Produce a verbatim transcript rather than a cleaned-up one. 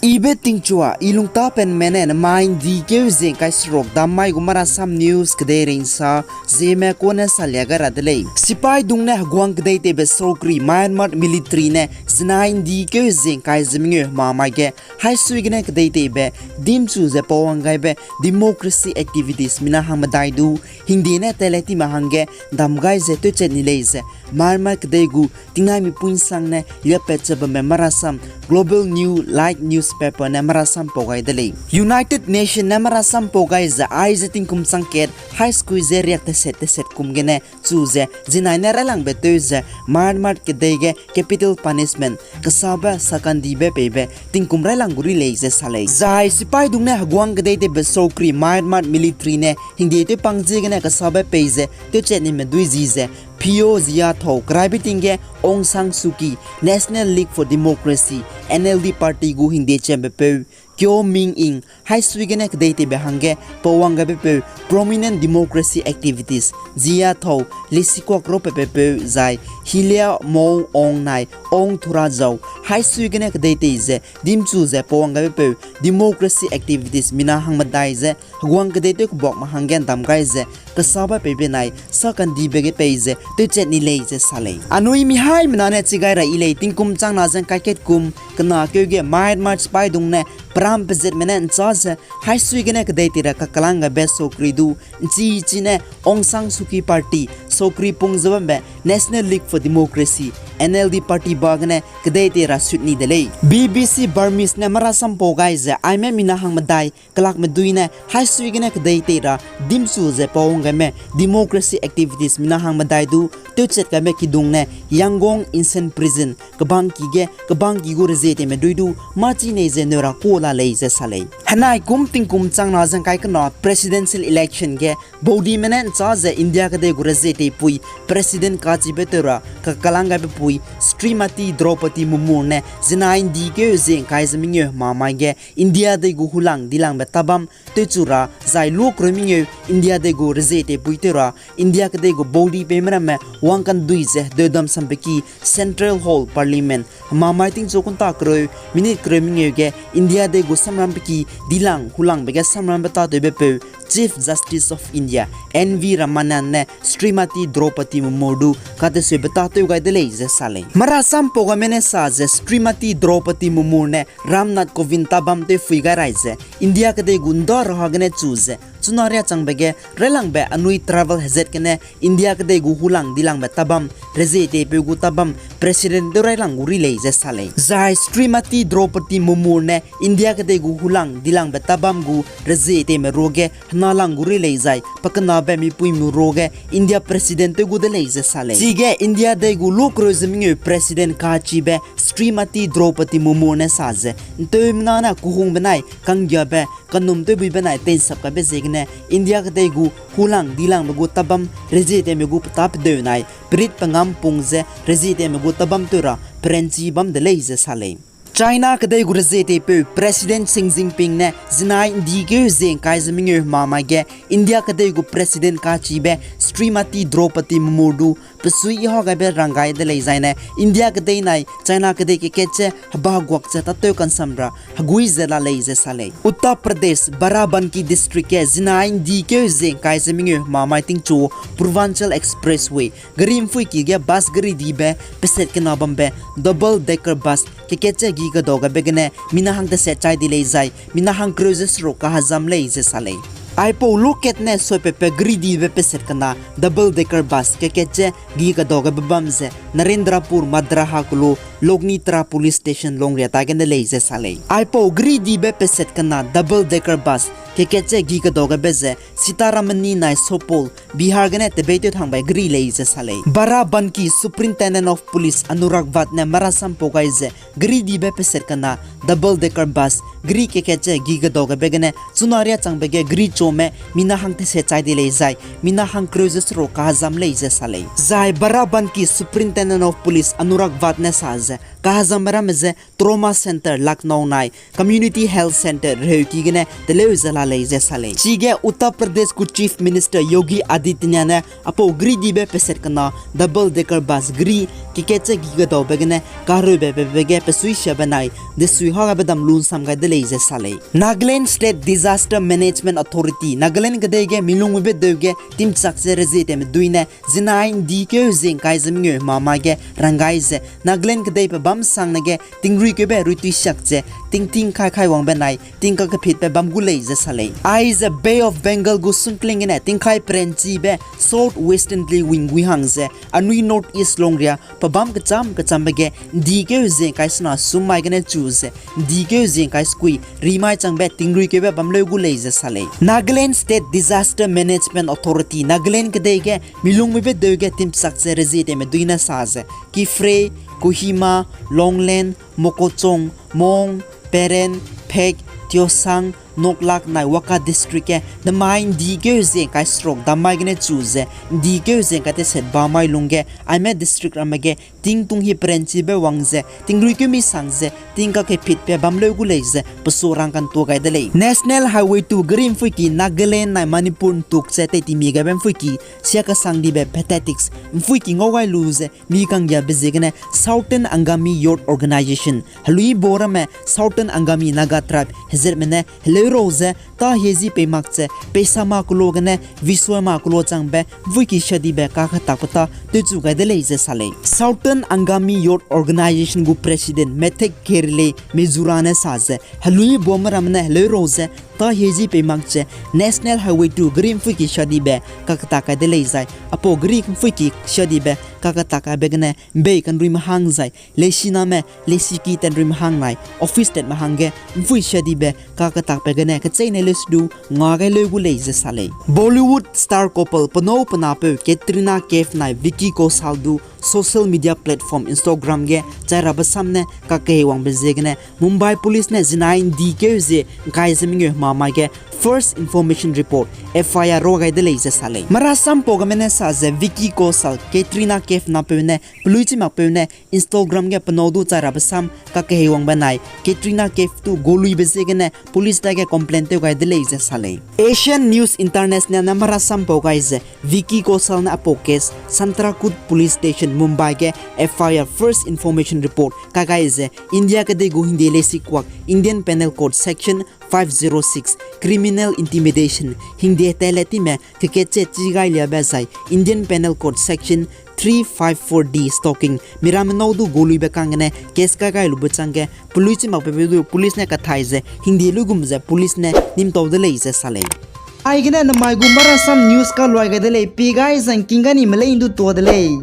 Ibe tingchua, i lungtapenme ne nemai ’ndi keu ze ’ngkai seruk dam mai gu Marasam News kedeirei ’nsa, Zeme kune salia gai ra de lei. Sipaidung ne heguang kedeiteibe sorkari Myanmar military ne zinai ’ndi keu ze ’ngkai ze mengeu hemamai ge haisui gene kedeiteibe dimchu ze pawang gaibe democracy activities mina hangmedai du hingde ne tele time hangge dam gai ze tewchat ni lei ze Myanmar kedei gu tingnai mipui ’nsang ne liapat ze bamme Marasam Global New Light Newspaper ne marasam pau gai de lei. United Nation ne marasam pau gai ze aize tingkum chang kat haî sekui ze riak teset teset kum gene chu ze zinai ne railangbe tew ze Myanmar kedei ge capital punishment, kesabe sakandibe peibe tingkum railang gu ri lei ze sa lei. Zai sipaidung ne heguang kedeiteibe sorkari Myanmar military ne hingde tewpang ziegene kesabe pei ze tewchat nime dui zi ze Pyo Zia thau keraibe ting ge Aung San Suu Kyi, National League for Democracy, N L D party gu hingde chambe peu Kyaw Min Aung haisui gene kedeiteibe hangge pawang gaibe peu prominent democracy activities Zia thau lesikuak raupatbe peu zai Hilea Maung Aung nai Aung Thura zau haisui gene kedeitei ze dimchu ze pawang gaibe peu democracy activities mina hangmedai ze heguang kedeitew kebuakme hangge dam gai ze kesabe peibe nai sakandibe ge pei ze tewchat ni lei ze sa lei. Anui mihaimena ne chi gai ra yi lei tingkum changna ze ’ngkai kat kum kena keu ge Myanmar sipaidung ne peram pezetme ne ’nchâ ze haisui gene kedeitei ra kakalang gaibe sorkari du ’nchi chi ne Aung San Suu Kyi party sorkari pung ze bambe National League for Democracy, N L D party ba gene kedeitei ra sut ni de lei. B B C Burmese ne marasam pau gai ze aime mina hangmedai kelakme dui ne haisui gene kedeitei ra dimchu ze pawang gaime democracy activities mina hangmedai du tewchat gaime kidung ne Yangon Insane Prison kebangki ge kebangki gu rezietewme dui du mâchi nei ze neu ra ku la lei ze sa lei. Henai kum tingkum changna ze ’ngkai kena presidential election ge baudime ne ’nchâ ze India kedei gu rezieteipui president kachibe tew ra kakalang gaibe pui Srimati Droupadi Murmu ne zinai ’ndi keu ze ’ngkai ze mengeu hemamai ge India dei gu hulang dilangbe tabam tewchu ra zai luakreu mengeu India dei gu rezieteipui tew ra India kedei gu baudi peime ramme wangkandui ze hedeudam sambe ki Central Hall Parliament hemamai tingchu kunta kereu minute kereu mengeu ge India dei gu samrambe ki dilang hulangbe ge samrambe tâtewbe peu Chief Justice of India N V Ramana ne Srimati Droupadi Murmu du katesuebe tâtew gai de lei ze sa lei. Marasam pau gaime ne sa ze Srimati Droupadi Murmu ne Ram Nath Kovind tabam tewphui gai rai ze India kedei gu ’nda raha gene chu ze chuna riachangbe ge railangbe anui travel hezat gene India kedei gu hulang dilangbe tabam rezieteipeu gu tabam president tew railang gu ri lei ze sa lei. Zai Srimati Droupadi Murmu ne India kedei gu hulang dilangbe tabam gu rezieteime ruage henalang gu ri lei zai pakenabe mipuime ruage India president tew gu de lei ze sa lei. Chige India dei gu luakreu ze mengeu president kachibe Srimati Droupadi Murmu ne sa ze ’nteumena ne kuhung benai kanggiabe kanum tewbui benai tei'nsap kaibe ziegene India kedei gu hulang dilangbe gu tabam rezieteime gu petâ pedeu nai perit pengam pung ze rezieteime gu tabam tew ra peranchi bam de lei ze sa lei. China kedei gu rezieteipeu President Xi Jinping ne zinai ’ndi keu ze ’ngkai ze mengeu hemamai ge India kedei gu President kachibe Srimati Droupadi Murmu du pesui iha gaibe ranggai de lei zaine India kedei nai China kedei kekat ze heba heguak ze tâtew kansam ra hegui ze la lei ze sa lei. Uttar Pradesh, Barabanki District ge zinai ’ndi keu ze ’ngkai ze mengeu hemamai tingchu Purvanchal Expressway gari ’mphuiki ge bus garidibe peset kena bambe double decker bus kekat ze gi kedau gaibe gene mina hang teset chai di lei zai mina hangkereu ze seruk kahezam lei ze sa lei. Aipau lukat ne soipatpe garidibe peset kena double decker bus kekat ze gi kedau gaibe bam ze Narendrapur Madraha kelu Logni Tara Police Station longria ta gene lei ze sa lei. Aipau garidibe peset kena double decker bus kekat ze gi kedau gaibe ze Sitaramani nai Soupol, Bihar gene tebeitew thangbe gari lei ze sa lei. Barabanki Superintendent of Police Anurag Vaid ne marasam pau gai ze garidibe peset kena double decker bus gari kekat ze gi kedau gaibe gene chuna riachangbe ge gari chaume mina hang teset chai di lei zai mina hangkereu ze seruk kahezam lei ze sa lei. Zai Barabanki Superintendent of Police Anurag Vaid ne sa ze Kazambe ramme ze Trauma Centre Lucknow nai Community Health Centre reheuki gene teleu ze la lei ze sa lei. Chige Uttar Pradesh gu Chief Minister Yogi Adityanath ne apau geridibe peset kena double decker bus geri kekatche gi kedaube gene kahereube pebe ge pesui siabe nai desui hagabe dam lunsam gai de lei ze sa lei. Nagaland State Disaster Management Authority, Nagaland kedei ge milungmuibe deu ge timchak ze rezie tewme dui ne zinai ndikeu zie ngkai ze mengeu hemamai ge ranggai ze Nagaland kedei pe bam sangne ge tingruikeube ruitui siak ze tingting kai kai wangbe nai tingkakepitbe bam gu lei ze sa lei. Aize Bay of Bengal gu sungkling gene tingkai peranchibe south westerly wind gui hang ze anui North East longria pe bam kecham kechambe ge ndikeu zie ngkai sena summai gene chu ze ndikeu zie ngkai sekui rimai changbe tingruikeube bam leu gu lei ze sa lei. Nagaland State Disaster Management Authority, Nagaland kedei ge milungmuibe deu ge timchak ze rezie tewme dui ne sa ze Kiphire, Kohima, Longland, Mokokchung, Mon, Peren, Phek, Tuensang, Noklak nai Wokha district ge nemai ndikeu zie ngkai seruk dammai gene chu ze ndikeu zie ngkai teset bamai lungge aime district ramme ge tingtung hi peranchibe wang ze tingruikeu mi sang ze tingkakepitbe bam leu gu lei ze pesu rangkantua gai de lei. National Highway two geri mpuiki Nagaland nai Manipur ntuk ze teitimi gaibe mpuiki sia kasangdibe pathetics mpuiki ngau gai lu ze mi kanggiabe ziegene Southern Angami Youth Organization, helui bo ramme Southern Angami Naga Tribe hezatme ne heleu rau ze ta hie zi pei mak ze peisa ma kelo gene visua ma kelo changbe mpuiki siadibe kakatakbe ta tewchu gai de lei ze sa lei. Southern Angami Youth Organization gu President Methek Kherle Mezura ne sa ze helui bomme ramme ne heleu rau ze ta hie zi pei mak ze National Highway two geri mpuiki siadibe kakatak kai de lei zai apau geri mpuiki siadibe kakatak kaibe gene mbei kanruime hang zai leisiname leisiki tanruime hang nai office tatme hangge mpui siadibe kakatakbe gene kecheîne leusedu nga gai leu gu lei ze sa lei. Bollywood star couple penâu penapeu Katrina Kaif nai Vicky Kaushal du social media platform Instagram ge chairabe sam ne kakehei wangbe ziegene Mumbai Police ne zinai ndikeu zie ngkai ze mengeu hemamai ge First Information Report, F I R ra gai de lei ze sa lei. Marasam pau game ne sa ze Vicky Kaushal, Katrina Kaif napeu ne peluichimakpeu ne Instagram ge penâu du chairabe sam kakehei wangbe nai Katrina Kaif tu goluibe ziegene police dage complain tew gai de lei ze sa lei. Asian News International ne marasam pau gai ze Vicky Kaushal ne apau case Santrakud Police Station, Mumbai ge F I R, First Information Report, kagai ze India kedei gu hingde leisikuak Indian Penal Code Section five zero six, criminal intimidation, hingde tele time keketche chi gai liabe zai Indian Penal Code Section three five four D, stalking, miramme nâu du goluibe kanggene case kagai lube changge peluichimakpeu du police ne kathai ze hingde luigum ze police ne nimtau de lei ze sa lei. Aigene nemai gu marasam news kaluai gai de lei, pi gai zangking gai ni melei ndu tua de lei.